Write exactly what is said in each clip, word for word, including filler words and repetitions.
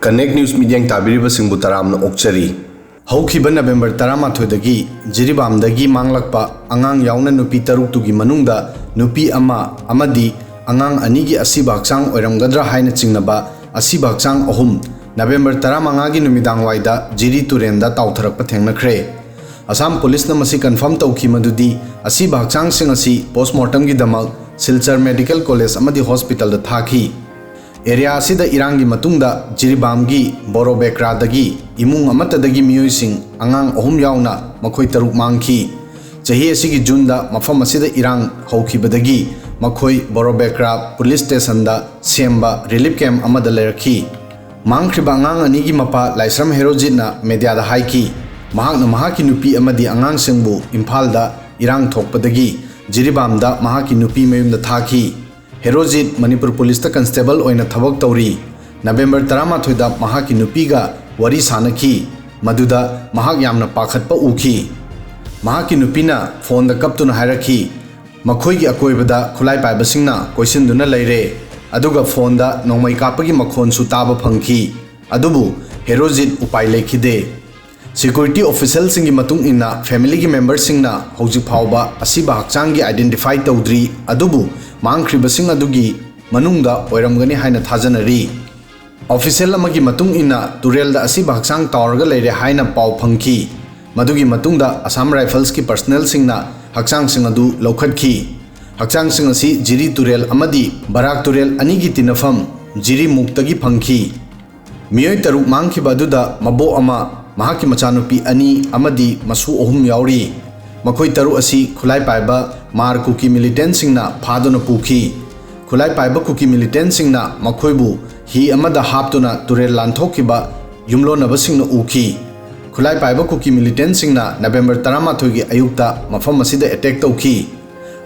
Connect News ꯃꯤꯠꯌꯦꯡ ꯇꯥꯕꯤꯔꯤꯕꯁꯤꯡꯕꯨ ꯇꯔꯥꯝꯅ ꯑꯣꯛꯆꯔꯤ꯫ ꯍꯧꯈꯤꯕ ꯅꯕꯦꯝꯕꯔ ꯇꯔꯥꯃꯥꯊꯣꯏꯗꯒꯤ ꯖꯤꯔꯤꯕꯥꯝꯗꯒꯤ ꯃꯥꯡꯂꯛꯄ ꯑꯉꯥꯡ ꯌꯥꯎꯅ ꯅꯨꯄꯤ ꯇꯔꯨꯛꯇꯨꯒꯤ ꯃꯅꯨꯡꯗ ꯅꯨꯄꯤ ꯑꯃ ꯑꯃꯗꯤ ꯑꯉꯥꯡ ꯑꯅꯤꯒꯤ ꯑꯁꯤꯕ ꯍꯛꯆꯥꯡ ꯑꯣꯏꯔꯝꯒꯗ꯭ꯔꯥ ꯍꯥꯏꯅ ꯆꯤꯡꯅꯕ ꯑꯁꯤꯕ ꯍꯛꯆꯥꯡ ꯑꯍꯨꯝ ꯅꯕꯦꯝꯕꯔ ꯇꯔꯥꯃꯉꯥꯒꯤ ꯅꯨꯃꯤꯗꯥꯡꯋꯥꯏꯗ ꯖꯤꯔꯤ ꯇꯨꯔꯦꯟꯗ ꯇꯥꯎꯊꯔꯛꯄ ꯊꯦꯡꯅꯈ꯭ꯔꯦ꯫ ꯑꯁꯥꯝ ꯄꯨꯂꯤꯁꯅ ꯃꯁꯤ ꯀꯟꯐꯥꯔꯝ ꯇꯧꯈꯤ ꯃꯗꯨꯗꯤ ꯑꯁꯤꯕ ꯍꯛꯆꯥꯡꯁꯤꯡ ꯑꯁꯤ ꯄꯣꯁꯃꯣꯔꯇꯝꯒꯤꯗꯃꯛ ꯁꯤꯜꯆꯔ ꯃꯦꯗꯤꯀꯦꯜ ꯀꯣꯂꯦꯖ ꯑꯃꯗꯤ ꯍꯣꯁꯄꯤꯇꯥꯜꯗ ꯊꯥꯈꯤ꯫ ꯑꯦꯔꯤꯌꯥ ꯑꯁꯤꯗ ꯏꯔꯥꯡꯒꯤ ꯃꯇꯨꯡꯗ ꯖꯤꯔꯤꯕꯥꯝꯒꯤ ꯕꯣꯔꯣꯕꯦꯀ꯭ꯔꯥꯗꯒꯤ ꯏꯃꯨꯡ ꯑꯃꯠꯇꯗꯒꯤ ꯃꯤꯑꯣꯏꯁꯤꯡ ꯑꯉꯥꯡ ꯑꯍꯨꯝ ꯌꯥꯎꯅ ꯃꯈꯣꯏ ꯇꯔꯨꯛ ꯃꯥꯡꯈꯤ꯫ ꯆꯍꯤ ꯑꯁꯤꯒꯤ ꯖꯨꯟꯗ ꯃꯐꯝ ꯑꯁꯤꯗ ꯏꯔꯥꯡ ꯍꯧꯈꯤꯕꯗꯒꯤ ꯃꯈꯣꯏ ꯕꯣꯔꯣꯕꯦꯀ꯭ꯔꯥ ꯄꯨꯂꯤꯁ ꯁ꯭ꯇꯦꯁꯟꯗ ꯁꯦꯝꯕ ꯔꯤꯂꯤꯐ ꯀꯦꯝꯞ ꯑꯃꯗ ꯂꯩꯔꯛꯈꯤ꯫ ꯃꯥꯡꯈ꯭ꯔꯤꯕ ꯑꯉꯥꯡ ꯑꯅꯤꯒꯤ ꯃꯄꯥ ꯂꯥꯏꯁ꯭ꯔꯝ ꯍꯦꯔꯣꯖꯤꯠꯅ ꯃꯦꯗꯤꯌꯥꯗ ꯍꯥꯏꯈꯤ, ꯃꯍꯥꯛꯅ ꯃꯍꯥꯛꯀꯤ ꯅꯨꯄꯤ ꯑꯃꯗꯤ ꯑꯉꯥꯡꯁꯤꯡꯕꯨ ꯏꯝꯐꯥꯜꯗ ꯏꯔꯥꯡ ꯊꯣꯛꯄꯗꯒꯤ ꯖꯤꯔꯤꯕꯥꯝꯗ ꯃꯍꯥꯛꯀꯤ ꯅꯨꯄꯤ ꯃꯌꯨꯝꯗ ꯊꯥꯈꯤ꯫ ꯍꯦꯔꯣꯖꯤꯠ ꯃꯅꯤꯄꯨꯔ ꯄꯨꯂꯤꯁꯇ ꯀꯟꯁꯇꯦꯕꯜ ꯑꯣꯏꯅ ꯊꯕꯛ ꯇꯧꯔꯤ꯫ ꯅꯕꯦꯝꯕꯔ ꯇꯔꯥꯃꯥꯊꯣꯏꯗ ꯃꯍꯥꯛꯀꯤ ꯅꯨꯄꯤꯒ ꯋꯥꯔꯤ ꯁꯥꯅꯈꯤ, ꯃꯗꯨꯗ ꯃꯍꯥꯛ ꯌꯥꯝꯅ ꯄꯥꯈꯠꯄ ꯎꯈꯤ꯫ ꯃꯍꯥꯛꯀꯤ ꯅꯨꯄꯤꯅ ꯐꯣꯟꯗ ꯀꯞꯇꯨꯅ ꯍꯥꯏꯔꯛꯈꯤ, ꯃꯈꯣꯏꯒꯤ ꯑꯀꯣꯏꯕꯗ ꯈꯨꯠꯂꯥꯏ ꯄꯥꯏꯕꯁꯤꯡꯅ ꯀꯣꯏꯁꯤꯟꯗꯨꯅ ꯂꯩꯔꯦ, ꯑꯗꯨꯒ ꯐꯣꯟꯗ ꯅꯣꯡꯃꯩ ꯀꯥꯞꯄꯒꯤ ꯃꯈꯣꯟꯁꯨ ꯇꯥꯕ ꯐꯪꯈꯤ꯫ ꯑꯗꯨꯕꯨ ꯍꯦꯔꯣꯖꯤꯠ ꯎꯄꯥꯏ ꯂꯩꯈꯤꯗꯦ꯫ ꯁꯦꯀ꯭ꯌꯨꯔꯤꯇꯤ ꯑꯣꯐꯤꯁꯦꯜꯁꯤꯡꯒꯤ ꯃꯇꯨꯡ ꯏꯟꯅ, ꯐꯦꯃꯤꯂꯤꯒꯤ ꯃꯦꯝꯕꯔꯁꯤꯡꯅ ꯍꯧꯖꯤꯛ ꯐꯥꯎꯕ ꯑꯁꯤꯕ ꯍꯛꯆꯥꯡꯒꯤ ꯑꯥꯏꯗꯦꯟꯇꯤꯐꯥꯏ ꯇꯧꯗ꯭ꯔꯤ, ꯑꯗꯨꯕꯨ ꯃꯥꯡꯈ꯭ꯔꯤꯕꯁꯤꯡ ꯑꯗꯨꯒꯤ ꯃꯅꯨꯡꯗ ꯑꯣꯏꯔꯝꯒꯅꯤ ꯍꯥꯏꯅ ꯊꯥꯖꯅꯔꯤ꯫ ꯑꯣꯐꯤꯁꯦꯜ ꯑꯃꯒꯤ ꯃꯇꯨꯡ ꯏꯟꯅ, ꯇꯨꯔꯦꯜꯗ ꯑꯁꯤꯕ ꯍꯛꯆꯥꯡ ꯇꯥꯎꯔꯒ ꯂꯩꯔꯦ ꯍꯥꯏꯅ ꯄꯥꯎ ꯐꯪꯈꯤ꯫ ꯃꯗꯨꯒꯤ ꯃꯇꯨꯡꯗ ꯑꯁꯥꯝ ꯔꯥꯏꯐꯜꯁꯀꯤ ꯄꯔꯁꯅꯦꯜꯁꯤꯡꯅ ꯍꯛꯆꯥꯡꯁꯤꯡ ꯑꯗꯨ ꯂꯧꯈꯠꯈꯤ꯫ ꯍꯛꯆꯥꯡꯁꯤꯡ ꯑꯁꯤ ꯖꯤꯔꯤ ꯇꯨꯔꯦꯜ ꯑꯃꯗꯤ ꯕꯔꯥꯛ ꯇꯨꯔꯦꯜ ꯑꯅꯤꯒꯤ ꯇꯤꯟꯅꯐꯝ ꯖꯤꯔꯤꯃꯨꯛꯇꯒꯤ ꯐꯪꯈꯤ꯫ ꯃꯤꯑꯣꯏ ꯇꯔꯨꯛ ꯃꯥꯡꯈꯤꯕ ꯑꯗꯨꯗ ꯃꯕꯣꯛ ꯑꯃ, ꯃꯍꯥꯛꯀꯤ ꯃꯆꯥꯅꯨꯄꯤ ꯑꯅꯤ ꯑꯃꯗꯤ ꯃꯁꯨ ꯑꯍꯨꯝ ꯌꯥꯎꯔꯤ꯫ ꯃꯈꯣꯏ ꯇꯔꯨꯛ ꯑꯁꯤ ꯈꯨꯠꯂꯥꯏ ꯄꯥꯏꯕ ꯃꯥꯔ ꯀꯨꯀꯤ ꯃꯤꯂꯤꯇꯦꯟꯁꯤꯡꯅ ꯐꯥꯗꯨꯅ ꯄꯨꯈꯤ꯫ ꯈꯨꯠꯂꯥꯏ ꯄꯥꯏꯕ ꯀꯨꯀꯤ ꯃꯤꯂꯤꯇꯦꯟꯁꯤꯡꯅ ꯃꯈꯣꯏꯕꯨ ꯍꯤ ꯑꯃꯗ ꯍꯥꯞꯇꯨꯅ ꯇꯨꯔꯦꯜ ꯂꯥꯟꯊꯣꯛꯈꯤꯕ ꯌꯨꯝꯂꯣꯟꯅꯕꯁꯤꯡꯅ ꯎꯈꯤ꯫ ꯈꯨꯠꯂꯥꯏ ꯄꯥꯏꯕ ꯀꯨꯀꯤ ꯃꯤꯂꯤꯇꯦꯟꯁꯤꯡꯅ ꯅꯕꯦꯝꯕꯔ ꯇꯔꯥꯃꯥꯊꯣꯏꯒꯤ ꯑꯌꯨꯛꯇ ꯃꯐꯝ ꯑꯁꯤꯗ ꯑꯦꯇꯦꯛ ꯇꯧꯈꯤ꯫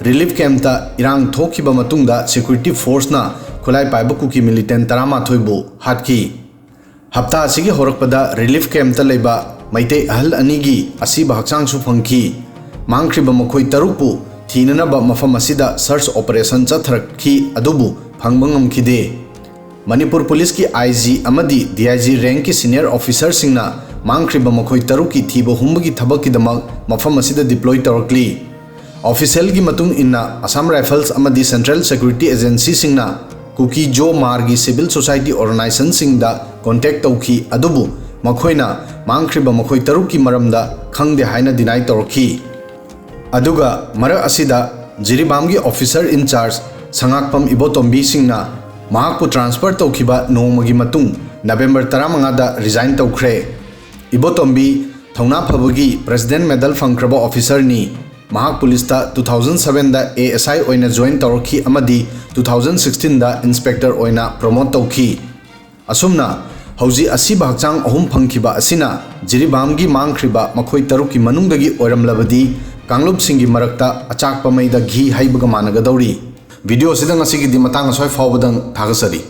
ꯔꯤꯂꯤꯐ ꯀꯦꯝꯞꯇ ꯏꯔꯥꯡ ꯊꯣꯛꯈꯤꯕ ꯃꯇꯨꯡꯗ ꯁꯦꯀ꯭ꯌꯨꯔꯤꯇꯤ ꯐꯣꯔꯁꯅ ꯈꯨꯠꯂꯥꯏ ꯄꯥꯏꯕ ꯀꯨꯀꯤ ꯃꯤꯂꯤꯇꯦꯟ ꯇꯔꯥꯃꯥꯊꯣꯏꯕꯨ ꯍꯥꯠꯈꯤ꯫ ꯍꯞꯇꯥ ꯑꯁꯤꯒꯤ ꯍꯧꯔꯛꯄꯗ ꯔꯤꯂꯤꯐ ꯀꯦꯝꯞꯇ ꯂꯩꯕ ꯃꯩꯇꯩ ꯑꯍꯜ ꯑꯅꯤꯒꯤ ꯑꯁꯤꯕ ꯍꯛꯆꯥꯡꯁꯨ ꯐꯪꯈꯤ꯫ ꯃꯥꯡꯈ꯭ꯔꯤꯕ ꯃꯈꯣꯏ ꯇꯔꯨꯛꯄꯨ ꯊꯤꯅꯅꯕ ꯃꯐꯝ ꯑꯁꯤꯗ ꯁꯔꯆ ꯑꯣꯄꯔꯦꯁꯟ ꯆꯠꯊꯔꯛꯈꯤ, ꯑꯗꯨꯕꯨ ꯐꯪꯕ ꯉꯝꯈꯤꯗꯦ꯫ ꯃꯅꯤꯄꯨꯔ ꯄꯨꯂꯤꯁꯀꯤ ꯑꯥꯏ ꯖꯤ ꯑꯃꯗꯤ ꯗꯤ ꯑꯥꯏ ꯖꯤ ꯔꯦꯡꯛꯀꯤ ꯁꯤꯅꯤꯌꯔ ꯑꯣꯐꯤꯁꯔꯁꯤꯡꯅ ꯃꯥꯡꯈ꯭ꯔꯤꯕ ꯃꯈꯣꯏ ꯇꯔꯨꯛꯀꯤ ꯊꯤꯕ ꯍꯨꯝꯕꯒꯤ ꯊꯕꯛꯀꯤꯗꯃꯛ ꯃꯐꯝ ꯑꯁꯤꯗ ꯗꯤꯄ꯭ꯂꯣꯏ ꯇꯧꯔꯛꯂꯤ꯫ ꯑꯣꯐꯤꯁꯦꯜꯒꯤ ꯃꯇꯨꯡ ꯏꯟꯅ, ꯑꯁꯥꯝ ꯔꯥꯏꯐꯜꯁ ꯑꯃꯗꯤ ꯁꯦꯟꯇ꯭ꯔꯦꯜ ꯁꯦꯀ꯭ꯌꯨꯔꯤꯇꯤ ꯑꯦꯖꯦꯟꯁꯤꯁꯤꯡꯅ ꯀꯨꯀꯤ ꯖꯣ ꯃꯥꯔꯒꯤ ꯁꯤꯚꯤꯜ ꯁꯣꯁꯥꯏꯇꯤ ꯑꯣꯔꯒꯅꯥꯏꯖꯦꯁꯟꯁꯤꯡꯗ ꯀꯣꯟꯇꯦꯛ ꯇꯧꯈꯤ, ꯑꯗꯨꯕꯨ ꯃꯈꯣꯏꯅ ꯃꯥꯡꯈ꯭ꯔꯤꯕ ꯃꯈꯣꯏ ꯇꯔꯨꯛꯀꯤ ꯃꯔꯝꯗ ꯈꯪꯗꯦ ꯍꯥꯏꯅ ꯗꯤꯅꯥꯏ ꯇꯧꯔꯛꯈꯤ꯫ ꯑꯗꯨꯒ ꯃꯔꯛ ꯑꯁꯤꯗ ꯖꯤꯔꯤꯕꯥꯝꯒꯤ ꯑꯣꯐꯤꯁꯔ ꯏꯟꯆꯥꯔꯖ ꯁꯉꯥꯛꯄꯝ ꯏꯕꯣꯇꯣꯝꯕꯤ ꯁꯤꯡꯅ ꯃꯍꯥꯛꯄꯨ ꯇ꯭ꯔꯥꯟꯁꯐꯔ ꯇꯧꯈꯤꯕ ꯅꯣꯡꯃꯒꯤ ꯃꯇꯨꯡ ꯅꯕꯦꯝꯕꯔ ꯇꯔꯥꯃꯉꯥꯗ ꯔꯤꯖꯥꯏꯟ ꯇꯧꯈ꯭ꯔꯦ꯫ ꯏꯕꯣꯇꯣꯝꯕꯤ ꯊꯧꯅꯥ ꯐꯕꯒꯤ ꯄ꯭ꯔꯦꯁꯤꯗꯦꯟꯠ ꯃꯦꯗꯜ ꯐꯪꯈ꯭ꯔꯕ ꯑꯣꯐꯤꯁꯔꯅꯤ꯫ ꯃꯍꯥꯛ ꯄꯨꯂꯤꯁꯇ ꯇꯨ ꯊꯥꯎꯖꯟ ꯁꯚꯦꯟꯗ ꯑꯦ ꯑꯦꯁ ꯑꯥꯏ ꯑꯣꯏꯅ ꯖꯣꯏꯟ ꯇꯧꯔꯛꯈꯤ ꯑꯃꯗꯤ ꯇꯨ ꯊꯥꯎꯖꯟ ꯁꯤꯛꯁꯇꯤꯟꯗ ꯏꯟꯁꯄꯦꯛꯇꯔ ꯑꯣꯏꯅ ꯄ꯭ꯔꯣꯃꯣꯠ ꯇꯧꯈꯤ꯫ ꯑꯁꯨꯝꯅ ꯍꯧꯖꯤꯛ ꯑꯁꯤꯕ ꯍꯛꯆꯥꯡ ꯑꯍꯨꯝ ꯐꯪꯈꯤꯕ ꯑꯁꯤꯅ ꯖꯤꯔꯤꯕꯥꯝꯒꯤ ꯃꯥꯡꯈ꯭ꯔꯤꯕ ꯃꯈꯣꯏ ꯇꯔꯨꯛꯀꯤ ꯃꯅꯨꯡꯗꯒꯤ ꯑꯣꯏꯔꯝꯂꯕꯗꯤ ꯀꯥꯡꯂꯨꯞꯁꯤꯡꯒꯤ ꯃꯔꯛꯇ ꯑꯆꯥꯛꯄ ꯃꯩꯗ ꯘꯤ ꯍꯩꯕꯒ ꯃꯥꯟꯅꯒꯗꯧꯔꯤ꯫ ꯚꯤꯗꯤꯑꯣ ꯑꯁꯤꯗ ꯉꯁꯤꯒꯤꯗꯤ ꯃꯇꯥꯡ ꯑꯁ꯭ꯋꯥꯏ ꯐꯥꯎꯕꯗꯪ꯫ ꯊꯥꯒꯠꯆꯔꯤ꯫